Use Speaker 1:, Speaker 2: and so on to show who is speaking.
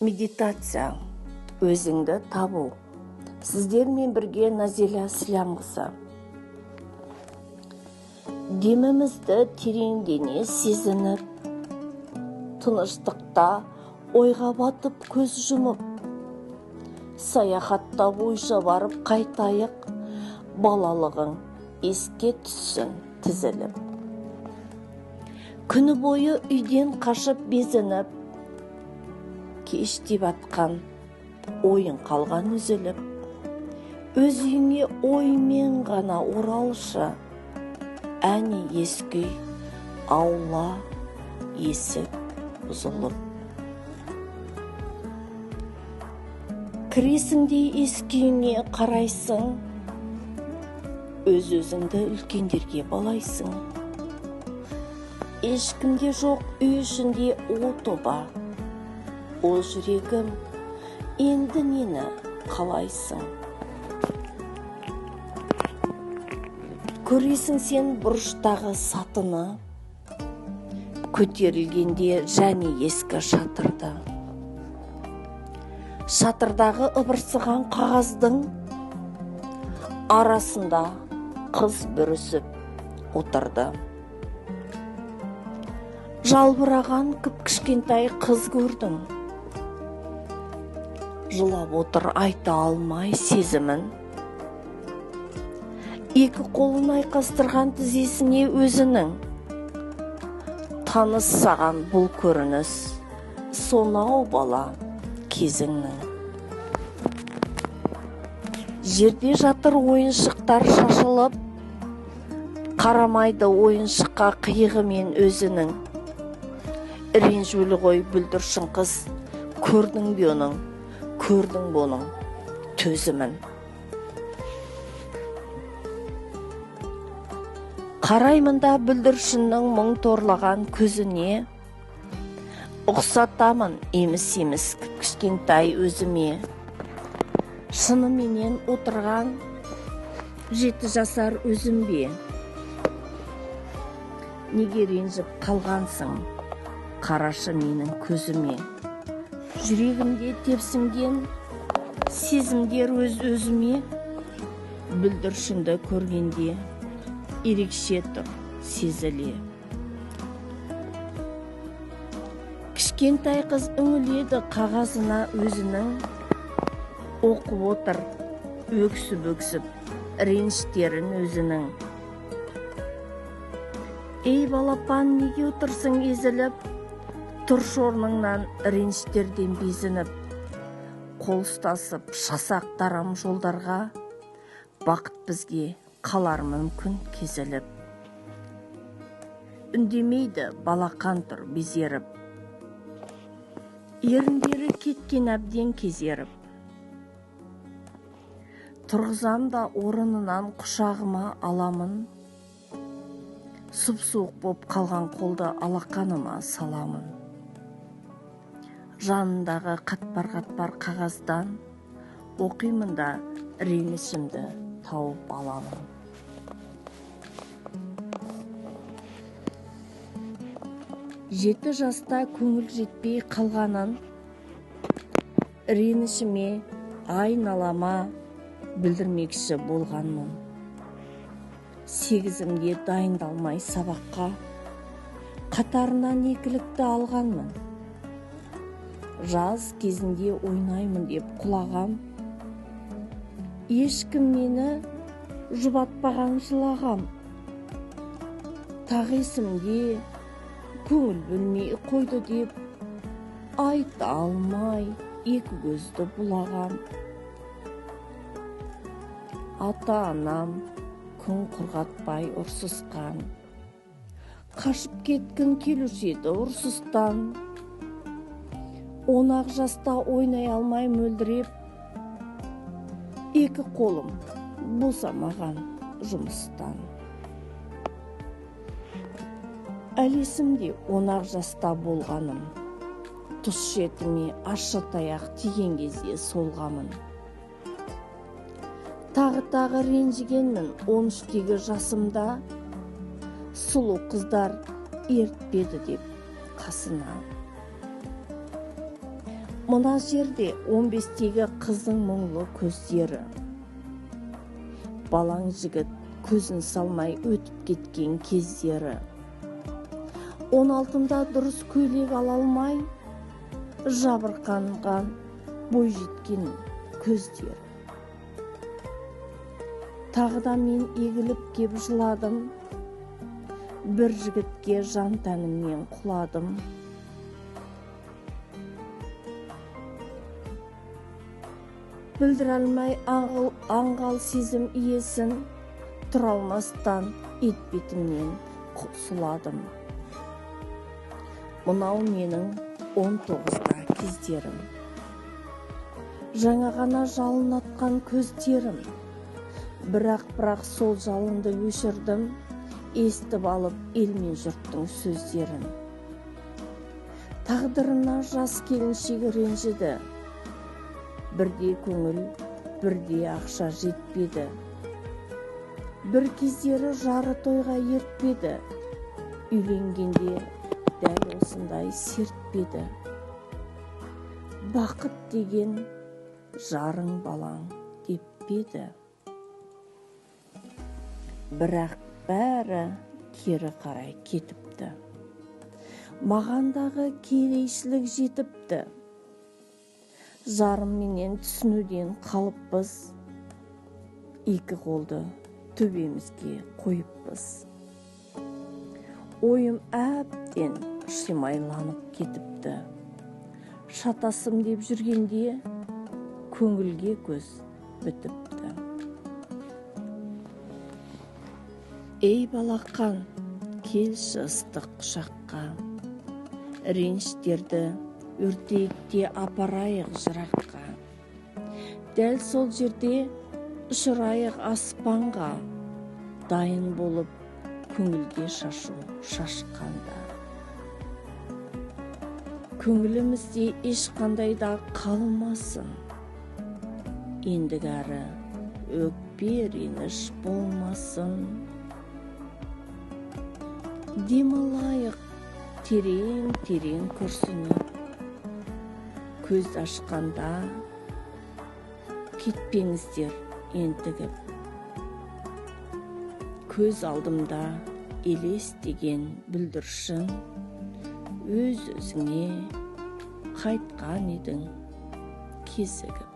Speaker 1: Медитация өзіңді табу. Сіздермен бірге Назеля Слямқызы. Демімізді тереңдене сезініп, тыныштықта ойға батып көз жұмып, саяхаттап ойша барып қайтайық, балалығың еске түссін тізіліп. Күні бойы үйден қашып безініп, кештеп атқан ойын қалған үзіліп, өз үйіңе оймен ғана оралшы, әне ескі үй, аула, есік бұзылып. Кіресің де ескі үйіңе қарайсың, өз-өзіңді үлкендерге балайсың. Ешкімде жоқ үй ішінде о тоба, о жүрегім, енді нені қалайсың? Көресің сен бұрыштағы сатыны, көтерілгенде және ескі шатырды. Шатырдағы ыбырсыған қағаздың арасында қыз бүрісіп отырды. Жалбыраған кіп-кішкентай қыз көрдің. Жылап отыр айта алмай сезімін. Екі қолын айқастырған тізесіне өзінің. Таныс саған бұл көрініс, сонау бала кезіңнің. Жерде жатыр ойыншықтар шашылып, қарамайды ойыншыққа қиығымен өзінің. Ренжулі ғой бүлдіршін қыз, көрдің бе оның, көрдің бе оның төзімін. Қараймын да бүлдіршіннің мұң торлаған көзіне, ұқсатамын еміс-еміс кіп-кішкентай өзіме. Шыныменен отырған 7 жасар өзім бе? Неге ренжіп қалғансың? Қарашы менің көзіме. Жүрегімде тепсінген сезімдер өз-өзіме. Бүлдіршінді көргенде ерекше тұр сезіле. Кішкентай қыз үңіледі қағазына өзінің, оқып отыр өксіп-өксіп реніштерін өзінің. Ей балапан, неге отырсың езіліп, тұршы орныңнан реніштерден безініп. Қол ұстасып шасақ тарам жолдарға, бақыт бізге қалар мүмкін кезіліп. Үндемейді балақан тұр безеріп, еріндері кеткен әбден кезеріп. Тұрғызам да орынынан құшағыма аламын, сұп-суық боп қалған қолды алақаныма саламын. Жанындағы қатпар-қатпар қағаздан оқимын да ренішімді тауып аламын. 7 жаста көңіл жетпей қалғанын ренішіме, айналама білдірмекші болғанмын. 8-імде дайындалмай сабаққа қатарынан екілікті алғанмын. Жаз кезінде ойнаймын деп құлағам, ешкім мені жұбатпаған жылағам. Тағы есімде көңіл бөлмей қойды деп айта алмай екі көзді бұлағам. Ата-анам күн құрғатпай ұрсысқан, қашып кеткім келуші еді ұрсыстан. 10 жаста ойнай алмай мөлдіреп, екі қолым босамаған жұмыстан. Әлі есімде 10 жаста болғаным, тұс шетіме ащы таяқ тиген кезде солғамын. Тағы-тағы ренжігенмін 13-тегі жасымда, сұлу қыздар ертпеді деп қасына. Мына жерде 15-тегі қыздың мұңлы көздері. Балаң жігіт көзін салмай өтіп кеткен кездері. 16-ында дұрыс көйлек ала алмай, жабырқанған бойжеткен көздері. Тағы да мен егіліп кеп жыладым, бір жігітке жан тәніммен құладым. Білдіре алмай аңғал сезім иесін, тұра алмастан етбетімнен сұладым. Мынау менің 19-да кездерім. Жаңа ғана жалын атқан көздерім. Бірақ сол жалынды өшірдім, естіп алып ел мен жұрттың сөздерін. Тағдырына жас келіншек ренжіді. Бірде көңіл, бірде ақша жетпеді. Бір кездері жары тойға ертпеді. Үйленгенде дәл осындай сертпеді. Бақыт деген жарың балаң деппеді. Бірақ бәрі кері қарай кетіпті. Мағандағы керейшілік жетіпті. Жарым менен түсінуден қалыппыз, екі қолды төбемізге қойыппыз. Ойым әбден шимайланып кетіпті. Шатасым деп жүргенде көңілге көз бітіпті. Ей балақан, келші ыстық құшаққа, реніштерді өртейік те апарайық жыраққа. Дәл сол жерде ұшырайық аспанға, дайын болып көңілге шашу шашқанда. Көңілімізде ешқандай да қалмасын, ендігәрі өкпе реніш болмасын. Демалайық терең-терең күрсініп, көз ашқанда кетпеңіздер ентігіп. Көз алдымда елестеген бүлдіршін, өз-өзіңе қайтқан едің кезігіп.